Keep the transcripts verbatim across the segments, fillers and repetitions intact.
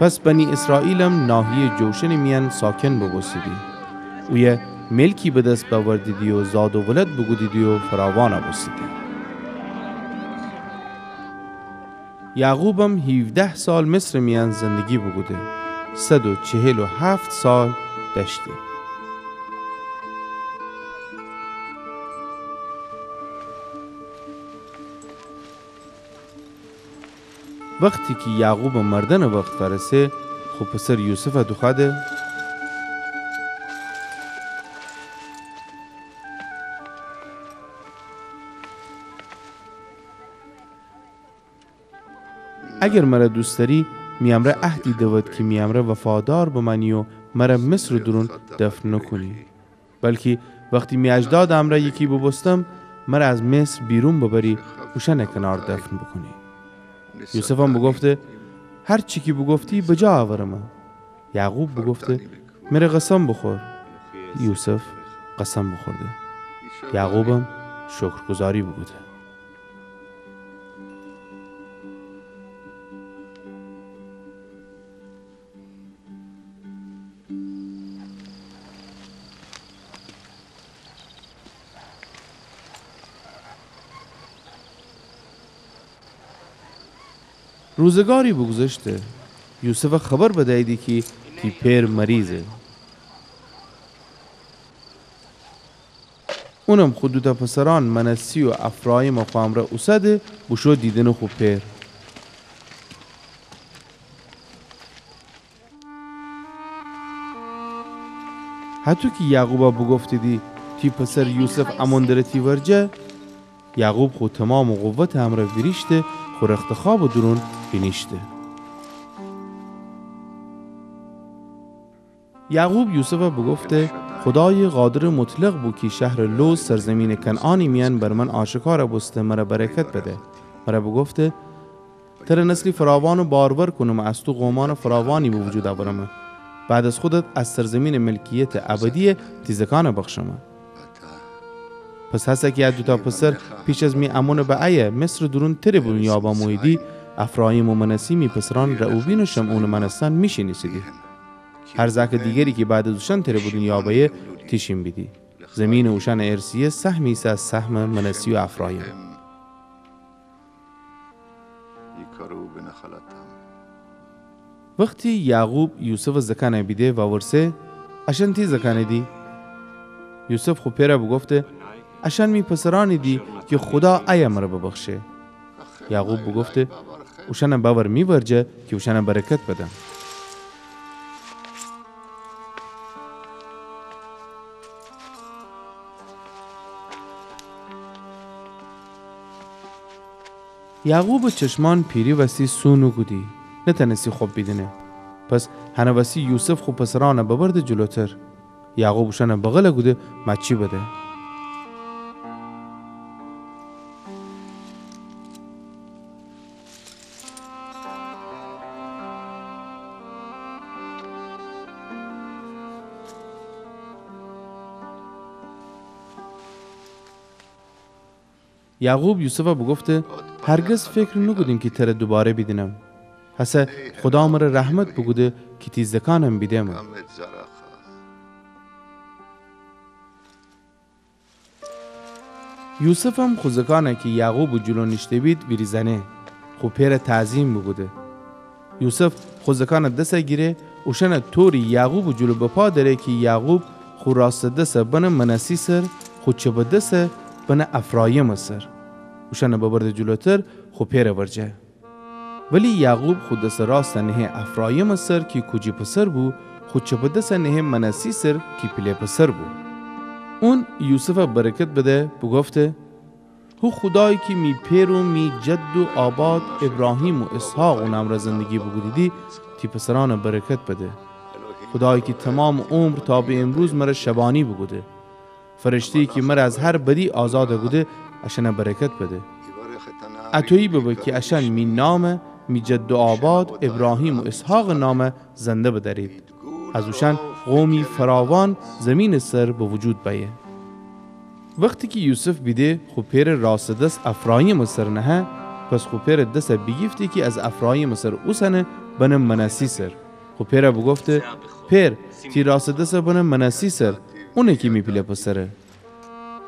پس بنی اسرائیلم ناحیهٔ جوشنٚ میأن ساکن بوبوستیدی. اویه ملکی به دس بأوردیدی و زاد و ولد بوکودیدی و فراوان بوستیدی. یعقوبم هیوده سال مصرٚ میأن زندگی بوکوده، صد و چهل و هفت سال دأشتی. وختی کی یعقوبٚ مردنٚ وخت فأرسه، خو پسر یوسف دوخوأده: اگر مر دوست دأری، می امرأ عهدی دود کی می امرأ وفادار بمأنی و مر مصرٚ دورون دفن نوکونی. بلکی وختی می اجدادٚ امرأ یکی بوبوستم، مر از مصر بیرون ببری، اوشأنٚ کنار دفن بوکونی. یوسفم بوگفته: هر چی کی بوگفتی بجا اورمه. یعقوب بوگفته: مره قسم بوخور. یوسف قسم بوخورده. یعقوبم شکرگزاری بوکوده. روزگاری بوگوذشته، یوسف خبر بدییدی کی تی پئر مریضه. اونم خو دوتأ پسرأن منسی و افرایمٚ خو امرأ اوسده بوشو دیدنٚ خو پئر. هطو کی یعقوبَ بوگفتیدی: تی پسر یوسف امون دره تی ورجه، یعقوب خو تومامٚ قوتٚ امرأ ویریشته خو رختخوابٚ دورون بینیشته. یعقوب یوسفَ بوگفته: خودایٚ قادرٚ مطلق بو کی شهرٚ لوز سرزیمینٚ کنعانٚ میأن بر من آشکار بوسته مر برکت بده. مر بوگفته: تر نسلی فراوان و بارور کونم و از تو قومأنٚ فراوانی به وجود اورم. بعد از خودت از سرزیمینٚ ملکیتٚ ابدی تی زکأن بخشم. پس هسه کی ا دوتأ پسر پیش از می امونٚ به ایه مصرٚ دورون تره به دونیا بموییدی، افرایم و منسی می پسرأن رئوبین و شمعونٚ مأنستن میشینیسیدی. هر زأکٚ دیگری کی بعد از اوشأن تره به دونیا بأیه، تیشین بیدی. زیمینٚ اوشأنٚ ارثیه سهمی ایسه از سهمٚ منسی و افرایم. وختی یعقوب یوسفٚ زکأنَ بیده وورسه: اشأن تی زکأنیدی؟ یوسف خو پئرَ بوگفته: اشأن می پسرأنیدی کی خودا ایه مر ببخشه. یعقوب بوگفته: اوشأنَ بأور می ورجه کی اوشأنَ برکت بدم. یعقوبٚ چشمأن پیری وستی سو نوکودی، نتأنستی خب بیدینه. پس هنٚ وستی یوسف خو پسرأنَ ببرده جلوتر. یعقوب اوشأنَ بغل کوده ماچی بده. یعقوب یوسفَ بوگفته: هرگز فکر نوکودیم کی تر دوباره بیدینم. هسه خودا مر رحمت بوکوده کی تی زکأنم بیده‌م. یوسفم خو زکأنَ کی یعقوبٚ جلو نیشته‌بید ویریزأنه، خو پئرَ تعظیم بوکوده. یوسف خو زکأنَ دسَ گیره، اوشأنَ طوری یعقوبٚ جلو بپا دأره کی یعقوب خو راستٚ دسَ بنه منسی سر، خو چپٚ دسَ بنه افرایمٚ سر. اوشأنَ ببرده جلوتر خو پئرٚ ورجه. ولی یعقوب خو دسٚ راستَ نهه افرایمٚ سر کی کوجی پسر بو، خو چپٚ دسَ نهه منسی سر کی پیله پسر بو. اون یوسفَ برکت بده، بوگفته: هو خودایی کی می پئر و می جد و آباد ابراهیم و اسحاق اونٚ امرأ زندگی بوکودیدی، تی پسرأنَ برکت بده. خودایی کی تومامٚ عمر تا به امروز مر شبانی بوکوده. فرشته‌یی کی مر از هر بدی آزاد کوده، اشأنَ برکت بده. اطویی ببه کی اشأن می نامَ، می جد و آباد ابراهیم و اسحاقٚ نامَ زنده بدأرید. از اوشأن قومی فراوان زیمینٚ سر به وجود بأیه. وختی کی یوسف بیده خو پئرٚ راستٚ دس افرایمٚ سر نهه، پس خو پئرٚ دسَ بیگیفته کی از افراییمٚ سر اوسنه بنه منسی سر. خو پئرَ بوگفته: پئر، تی راسٚ دسَ بنه منسی سر، اونی کی می پیله پسره.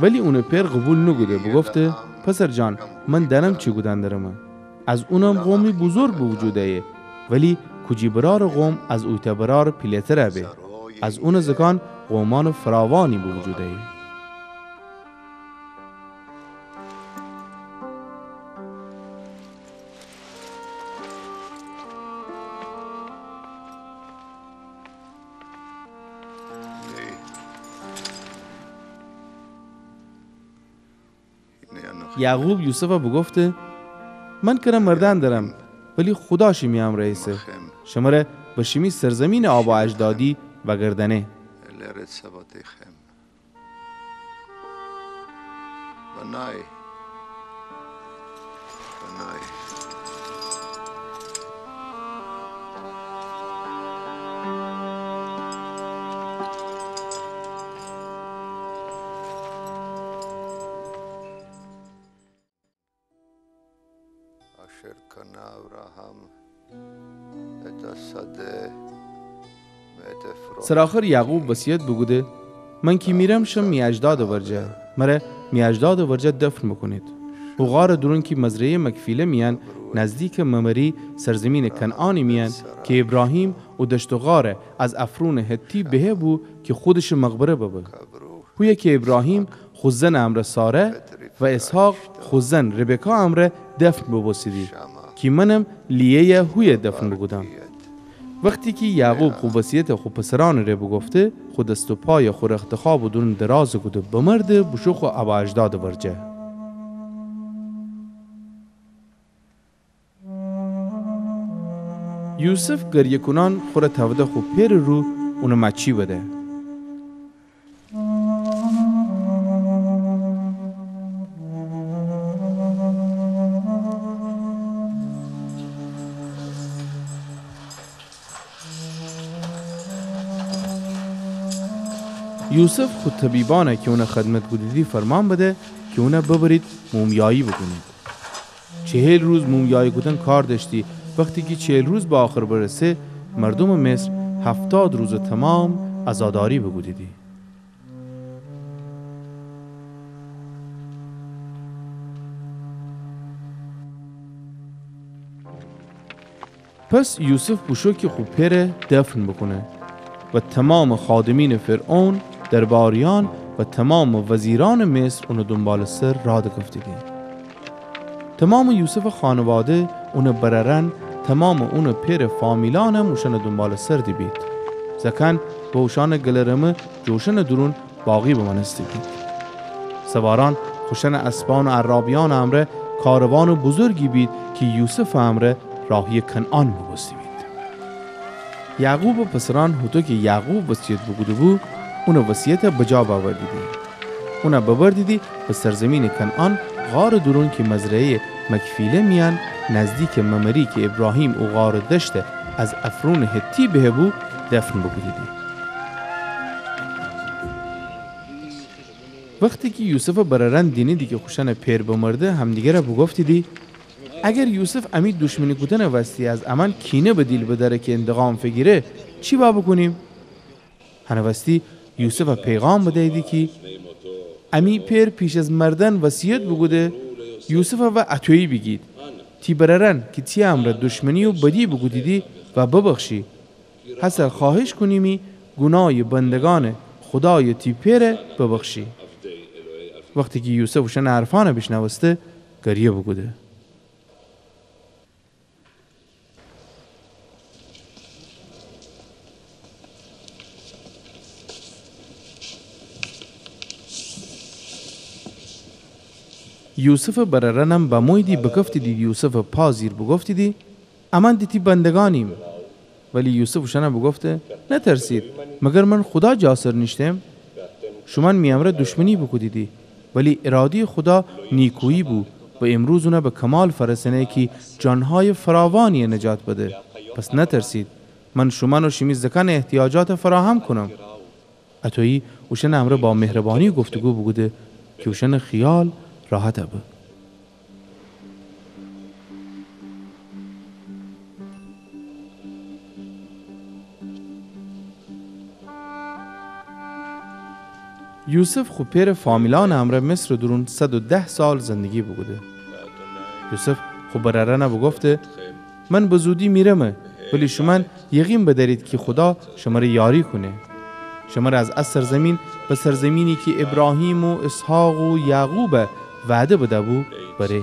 ولی اونٚ پئر قوبیل نوکوده، بوگفته: پسر جان، من دأنم چی کودن درمه. از اونم قومی بزرگ به وجود ایه، ولی کوجی برارٚ قوم از اویتأ برارٚ پیله‌تر به. از اونٚ زکان قومأنٚ فراوانی به وجود ایه. یعقوب یوسفَ بوگفته: من کره مردن درم، ولی خودا شیمی امرأ ایسه. شمره به شیمی سرزمینٚ آبا اجدادی وأگردأنه. بنای. بنای. سرٚ آخر یعقوب وصیت بوکوده: من کی میرم، شم می اجدادٚ ورجه. مره می اجدادٚ ورجه دفن بوکونید. او غارٚ دورون کی مزرعه‌یٚ مکفیله میأن، نزدیکٚ ممری، سرزیمینٚ کنعانی میأن، کی ایبراهیم او دشت و غارَ از افرونٚ حتی بهه بو کی خودشٚ مقبره ببه. هویه کی ایبراهیم خو زنٚ امرأ ساره و اسحاق خو زن ربکا امرأ دفن بوبوستیدی، کی منم لیه‌یَ هویه دفن بوکودم. وختی کی یعقوب خو وصیتَ خو پسرأنٚ ره بوگفته، خو دست و پایَ خو رختخوابٚ دورون دراز کوده بمرده، بوشو خو آبا اجدادٚ ورجه. یوسف گریه کونأن خوره تأوده خو پئرٚ رو، اونَ مأچی بده. یوسف خو طبیبأنَ کی اونَ خدمت کودیدی فرمأن بده کی اونَ ببرید مومیایی بوکونید. چهل روز مومیایی کودن کار دأشتی. وختی کی چهل روز به آخر برسه، مردومٚ مصر هفتاد روزٚ تومام عزاداری بوکودیدی. پس یوسف بوشو کی خو پئرَ دفن بوکونه و تومامٚ خادمینٚ فرعون، درباریأن و تومامٚ وزیرأنٚ مصر اونٚ دونبالٚ سر راه دکفتیدی. تومامٚ یوسفٚ خانواده، اونٚ برأرأن، تومامٚ اونٚ پئرٚ فامیلأنم اوشأنٚ دونبالٚ سر دیبید. زأکأن به اوشأنٚ گلرمه جوشنٚ دورون باقی بمأنسته‌بید. سوارأن خوشأنٚ اسبأن و عرابیأنٚ امرأ کاروانٚ بزرگی بید کی یوسفٚ امرأ راهیٚ کنعان بوبوسته‌بید. یعقوبٚ پسرأن هوطو کی یعقوب وصیت بوکوده‌بو، اونٚ وصیتَ بجا بأوردیدی. اونَ ببردیدی به سرزیمینٚ کنعان، غارٚ دورون کی مزرعه‌یٚ مکفیله میأن، نزدیکٚ ممری کی ایبراهیم او غارٚ دشتَ از افرونٚ حتی بهه بو، دفن بوکودیدی. وختی کی یوسفٚ برأرأن دینیدی کی خوشأنٚ پئر بمرده، همدیگرَ بوگفتیدی: اگر یوسف امی دوشمنی کودنٚ وستی از امأن کینه به دیل بدأره کی انتقام فیگیره، چی با بوکونیم؟ هنٚ وستی یوسفَ پیغام بدییدی کی امی پئر پیش از مردن وصیت بوکوده، یوسفَ وأ اطویی بیگید: تی برأرأن کی تی امرأ دوشمنی و بدی بوکودیدی، وأ ببخشی. هسه خوأهش کونیمی گونایٚ بندگأنٚ خودایٚ تی پئرَ ببخشی. وختی کی یوسف اوشأنٚ حرفأنَ بیشنوسته، گریه بوکوده. یوسفٚ برأرأنم بموییدی بکفتیدی یوسفٚ پا زیر بوگفتیدی: امأن دی تی بندگأنیم. ولی یوسف اوشأنَ بوگفته: نترسید، مگر من خودا جا سر نیشتم؟ شومأن می امرأ دوشمنی بوکودیدی، ولی اراده‌یٚ خودا نیکویی بو و امروز اونَ به کمال فأرسأنه کی جانهایٚ فراوانیَ نجات بده. پس نترسید، من شومأن و شیمی زکأنٚ احتیاجاتَ فراهم کونم. اطویی اوشأنٚ امرأ با مهربانی گفتوگو بوکوده کی اوشأنٚ خیال راحت به. یوسف خو پئرٚ فامیلأنٚ امرأ مصرٚ دورون صد و ده سال زندگی بوکوده. یوسف خو برأرأنَ بوگفته: من به زودی میرمه، ولی شومأن یقین بدأرید کی خودا شمره یاری کونه. شمره از ا سرزمین، به سرزمینی کی ایبراهیم و اسحاق و یعقوبَ وعده بده‌بو، بره.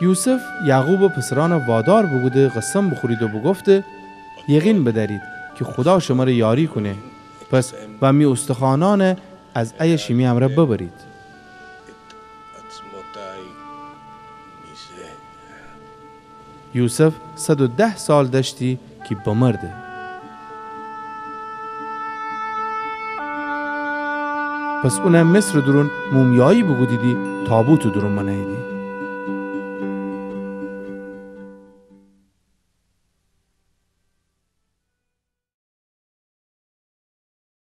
یوسف یعقوبٚ پسرأنَ وادار بوکوده قسم بوخورید و بوگفته: یقین بدأرید کی خودا شمره یاری کونه. پس وأمی اوستخوأنأنَ از ایه شیمی امرأ ببرید. یوسف صد و ده سال دأشتی کی بمرده. پس اونَ مصرٚ دورون مومیایی بوکودیدی، تابوتٚ دورون بنهییدی.